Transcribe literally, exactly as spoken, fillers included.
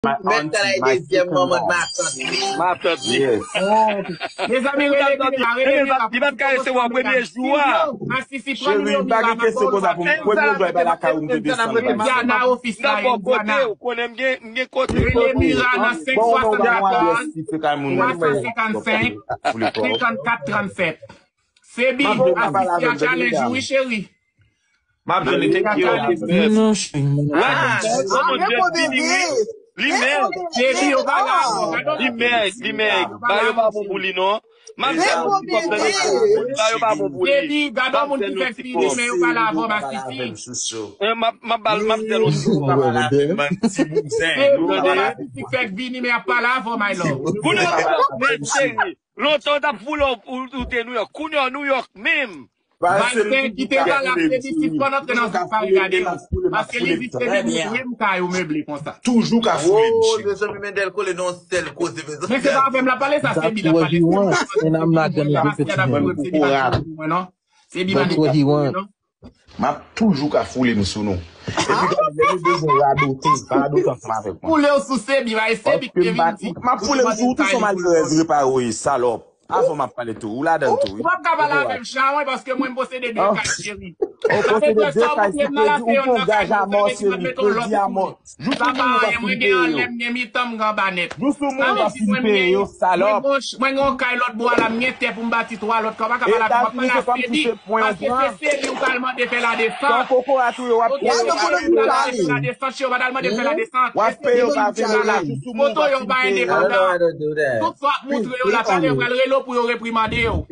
Mèt travay dezyèm manman matant li. Matant li. Mezanmi, rele Mira, rele Mira. Li pa t karese w a premye jou a. Masisi, pran nimewo Mira, mwen konn sa. Premye jou a, e pa lakay ou m te desann. Indiana ofis la, Indiana. Ou konnen m gen, m gen kote. Rele Mira nan senk swasannkatòz, twa san senkann senk, senkannkat trannsèt. Sebi, asiste a challenge ou, wi, cheri. M ap jwenn li, thank you. Non, cheri. Ah, men bon bebe. Li mèg. Sebi, yo pa la avè w. Li mèg, li mèg. Ba yo pa bon pou li, non. M ap jwenn li, thank you. Ba yo pa bon pou li. Sebi, gade yon moun ki fè fini, men yo pa la avè w, Masisi. M ap, m ap ba l, m ap jwenn li. Ti bouzen. Yo pa la Masisi fèk vini, men y ap pale avè w, my love. Kounye a, men cheri. Lontan w t ap foule w, ou te Nouyòk. Kounye a w Nouyòk menm. Valsè ki te la la te di sispann antre nan zòn pa regade yo. Paske li di se li menm kay ou meble konsa. Toujou ka foule m cheri. Mezanmi, men dèl kole nan yon sèl koze, mezanmi. Men se pa avè m l ap pale, sa se bi l ap pale. Se bi pa dekouraje mwen non. Se bi pa dekouraje mwen non. M ap toujou ka foule m sou nou. Epi gade, lè nou bezwen radote, pa radote ansanm avèk mwen. Foule w sou Sebi, va e Sebi ki te vin di. M ap foule m sou ou tou, se yon malerèz repare w ye, salòp. Avan m ap pale tou, ou ladan l tou wi. Ou p ap ka pale avè m, chawony, paske mwen m posede de kay, cheri. Ou posede de kay, si te di ou pran gaj a mò, cheri, kredi a mò. Jou pou moun ou pa fin peye yo. Mwen gen mitan m gen anba nèt. Jou sou moun ou pa fin peye yo, salòp. Mwen gen yon kay lòt bò a la, m gen tè pou m bati twa lòt kay, ou pa ka pale avè m. M ap pale a Sebi, paske se Sebi ou t al mande fè ladesant. Kòkòrat ou yo w ap peye yo pa vini. Ladesant, cheri, ou pa t al mande fè ladesant. W ap peye yo pa vini la, jou sou moun ou pa fin peye yo. Tout sa w ap montre yo la, talè yo pral rele w pou yo reprimande yo.